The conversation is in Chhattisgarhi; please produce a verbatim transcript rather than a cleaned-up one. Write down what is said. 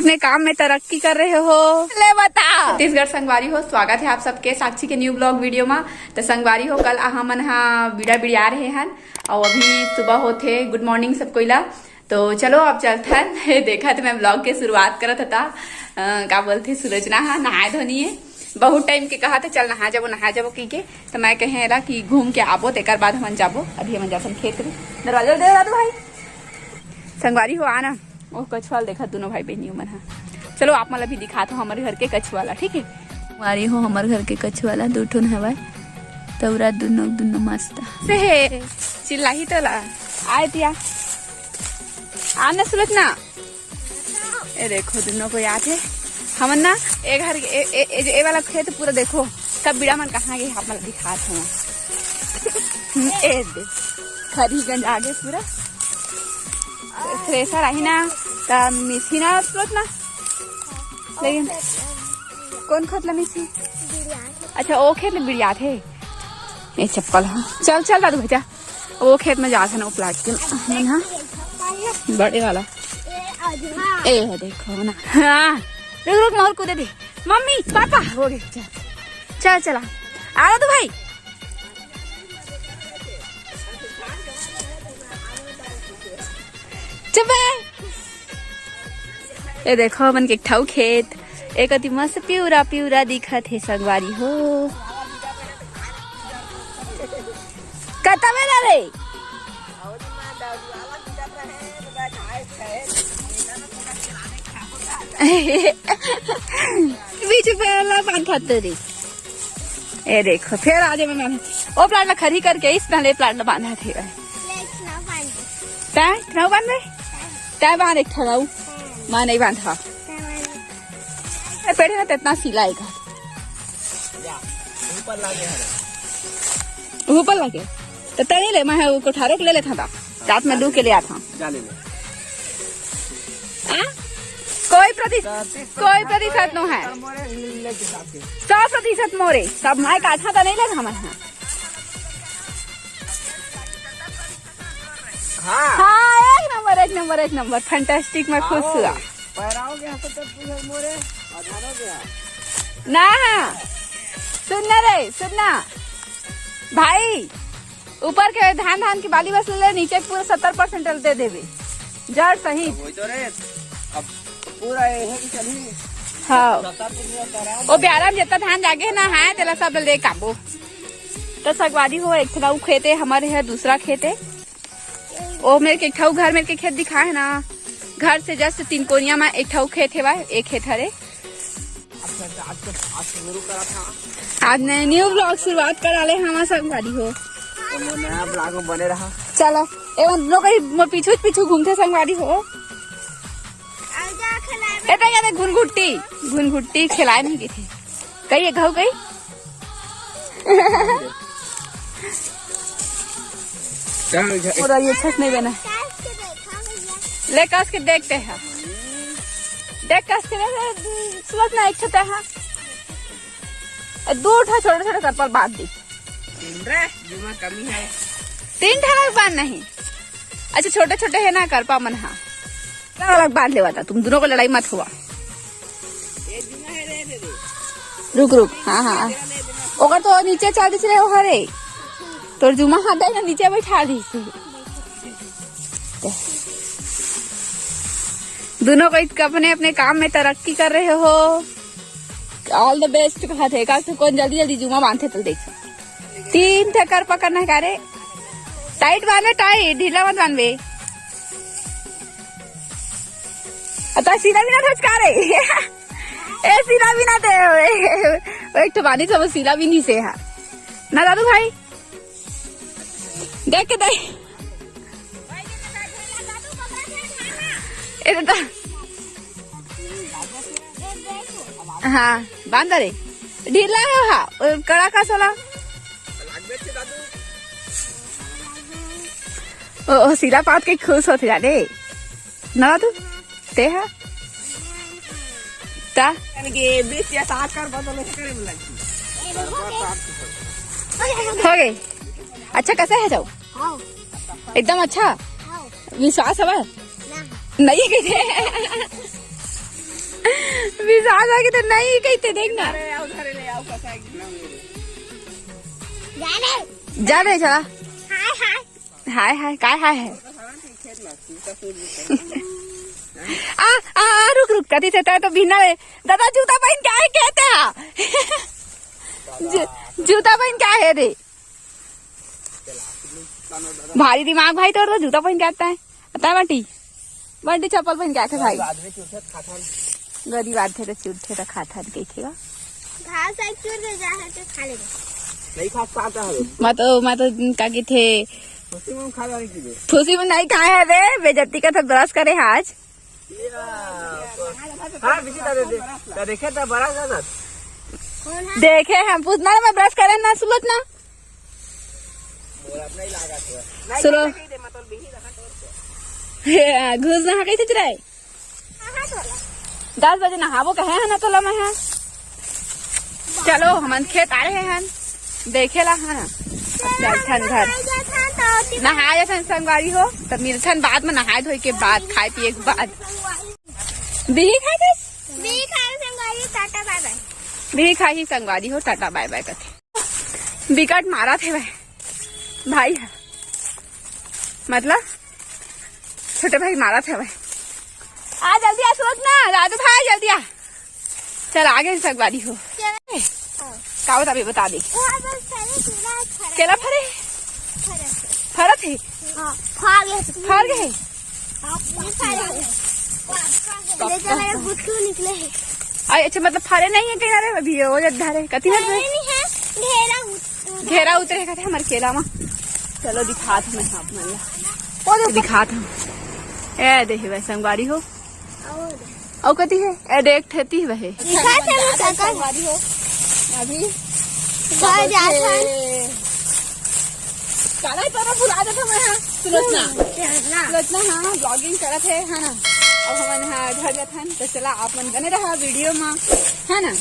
अपने काम में तरक्की कर रहे हो, ले बता। छत्तीसगढ़ संगवारी हो, स्वागत है आप सबके साक्षी के न्यू ब्लॉग वीडियो में। तो संगवारी हो, कल हमन हा बीड़ा बिड़िया रहे हन और अभी सुबह होथे। गुड मॉर्निंग सब कोई ला। तो चलो अब चलथन। देखा तो मैं ब्लॉग के शुरुआत करत हता, अ, का बोलथे, सुलोचना हा नहाए धोनी है। बहुत टाइम के कहा था चल नहा जाबो, नहा जाबो कह के। तो मैं कहे एला कि घूम के आबो, तेकर बाद हमन जाबो। अभी हमन जाथन खेत में। दरवाजा दे दादू भाई। संगवारी हो आना। ओ कछुआ ल देखा दोनों भाई बहनी मन हा। चलो आप मन ला भी दिखात हो हमर घर के कछुआ ला, ठीक है? संगवारी हो, हमर घर के कछुआ ला दो ठोन हवय। तौरा दुनो दुनो मस्त से हे। चिल्लाही तोला। आए दिया। आना सुलोचना। ए देखो दोनों को याद है। हमन ना ए घर ए, ए, ए, ए वाला खेत पूरा देखो, सब बीड़ा मन कहाँ गे, आप मन ला दिखात हूँ। ए दे, खरीगंज आगे पूरा। थ्रेसर आही ना, त मिसी ना तुरंत ना। लेकिन कौन खेत ला मिसी? अच्छा, ओ खेत ले बिड़ियात हे। ए चप्पल ह। चल, चल दादू भैया। ओ खेत में जात हे ना, ओ प्लाट के मन ह। बड़े वाला। ए है देखो ना। हाँ। रुक, रुक, मोर कूदे दे। मम्मी, पापा, हो गए। चल। चल, चला। आ दादू भाई। चुप है। ए देखो, हमन के एक ठऊ खेत, एक अति मस्त पिउरा पिउरा दिखत हे संगवारी हो। कतबे ला रे? बीच में ला बांधत रे। ए देखो, फेर आजे में बांधत। ओ प्लांट ला खरी करके इस पहले प्लांट ला बांधत हे। तैं ठऊ बांधबे? तैं बांध एक ठऊ। मैं नहीं बांधा। ए, पेड़ है ना, तेतना सिला एक। ऊपर लागे। तो तैं नहीं ले, मैं वो कोठारो के ले लेता था। रात में लू के ले आता। जा ले ले। हाँ? कोई प्रति-, कोई प्रतिशत नो है। मोरे ले के साथ के। सौ प्रतिशत मोरे। सब माय काठा तो नहीं लेगा हमारे यहाँ। हाँ। हाँ, एक नंबर, एक नंबर, एक नंबर। फैंटास्टिक, मैं खुश हुआ। पैराओगे यहाँ से तब तुझे मोरे और धानोगे यहाँ। ना, सुनना रे, सुनना। भाई, ऊपर के धान, धान की बाली बस ले, नीचे के पूरा सत्तर परसेंट दे देबे। जड़ सहित। वही तो रे, अब पूरा यही चली। हाँ। सत्तर परसेंट पैराओ। ओ ब्यारा में जितना धान जागे है ना, हाँ, तेला सब ले काबो। तो संगवारी हो, एक ठो अउ खेत हे, हमर हे दूसरा खेत हे। ओ मेर के एक ठो घर मेर के खेत दिखा हे ना, घर से just तीन कोनिया में एक ठो खेत हेवय, एक खेत हरे। आज नए न्यू ब्लॉग शुरुआत करा ले हमार संगवारी हो। तो मोर नया ब्लॉग में बने रहा। चलो, ए उन लोग कहीं मोर पीछू पीछू घूमथे संगवारी हो। ए तो क्या घुनघुट्टी, घुनघुट्टी खिलाए नहीं गई थी। कही है घऊ कही? और ये छत नहीं बना। ले कस के देखते हैं, देख कस के देख, सुबह ना एक छत है, दो ठा छोटे छोटे करपा बांध दी। तीन रे, जुमा कमी है। तीन ठा बांध नहीं। अच्छा, छोटे छोटे है ना करपा मन हा। अलग बांध लेवा था, तुम दोनों को लड़ाई मत हुआ। रुक, रुक, हाँ, हाँ। ओकर तो नीचे चल दिस रहे हो, हरे। तोर जुमा हाथ है ना, नीचे बैठा दी। दोनों को अपने अपने काम में तरक्की कर रहे हो। All the best कहत हे। का से कौन जल्दी जल्दी जुमा बांधे तो देख। तीन ठकर पकड़ना है का रे? टाइट बांधे, टाइट, ढीला मत बांधबे। अता सीधा भी ना ठचका रे। ए सीधा भी ना दे। एक तो बानी सब सीधा भी नहीं से हा। ना दादू भाई। देख के दे। ए दादा। हाँ, बांधा रे। ढीला है हा, कड़ा का सोला। ओ, ओ, सीधा पात के खुश होते जाने। ना तू? ते हा? ता? यानी कि बीस या साठ कर बदल के करे बोला। हो गए। अच्छा, कैसे है जाओ? हाँ। एकदम अच्छा? हाँ। विश्वास हवा? ना। नहीं है कैसे? पिसा जाके तो नहीं कहते, देख ना। जा रे, जा। हाय, हाय। हाय, हाय, काय हाय है? आ, आ, आ, रुक, रुक, कथी थे, तै तो बिना रे। दादा, जूता पहन के आए कहते हैं। जू-, जूता पहन के आए है रे। भारी दिमाग भाई तोर, तो जूता पहन के आता है। आता है बंटी? बंटी चप्पल पहन के आते भाई। आदमी चूर के खा खा। गरीब आदमी थे तो चूर थे तो खा था कही थे। घास एक चूर दे जा है तो खा ले। नहीं खा पाता है। मैं तो, मैं तो का की थे। खुशी में खा जाने की दे। खुशी में नहीं खाए है बे, बेइज्जती का तो ब्रश करे है आज। हाँ, बिजी था दे, दे, देखे था बड़ा ज्यादा। देखे हम पूछना मैं ब्रश करे ना सुलत ना। सुनो। हे, घुस नहा कैसे चुराए? दस बजे नहाबो कहे है ना तोला मैं है। चलो, हमन खेत आ रहे हैं, देखे ला है ना। अब चलथन घर। नहाए जाथन संगवारी हो, तब मिलथन बाद में, नहाए धोए के बाद, खाए पिए के बाद। बिही खाए थे? बिही खाए संगवारी, टाटा बाय बाय। बिही खाही संगवारी हो, टाटा बाय बाय कथे। बिकट मारत हे भाई, भाई है, मतलब छोटे भाई मारत हे भाई। आ जल्दी आ, सुरज ना, राजू भाई जल्दी आ। चल आगे संगवारी हो। का बता, अभी बता दे। केला फरे? फरत हे? हाँ, फाड़ ले। फाड़ गए? हाँ, फाड़ ले। ले चला, एक गुटकू निकले हे। अरे अच्छा, मतलब फरे नहीं है कहीं? अरे अभी वो जब धारे कथी फरे नहीं है, घेरा उत-, घेरा उतरे कहते हमारे केला में। चलो दिखात हूँ मैं आप मन ला। वो देखो। दिखात हूँ। ए देखे भाई संगवारी हो। और? अउ कथी है? ए देख ठेती वहे। दिखा थे ना सकल। संगवारी हो। अभी घर जात हन। काला ही परा भुला देता मैं, हाँ। सुलोचना। सुलोचना, हाँ, vlogging करत है, है ना? अब हमन हा घर जात हन, तो चला आप मन बने रहा video में, है ना?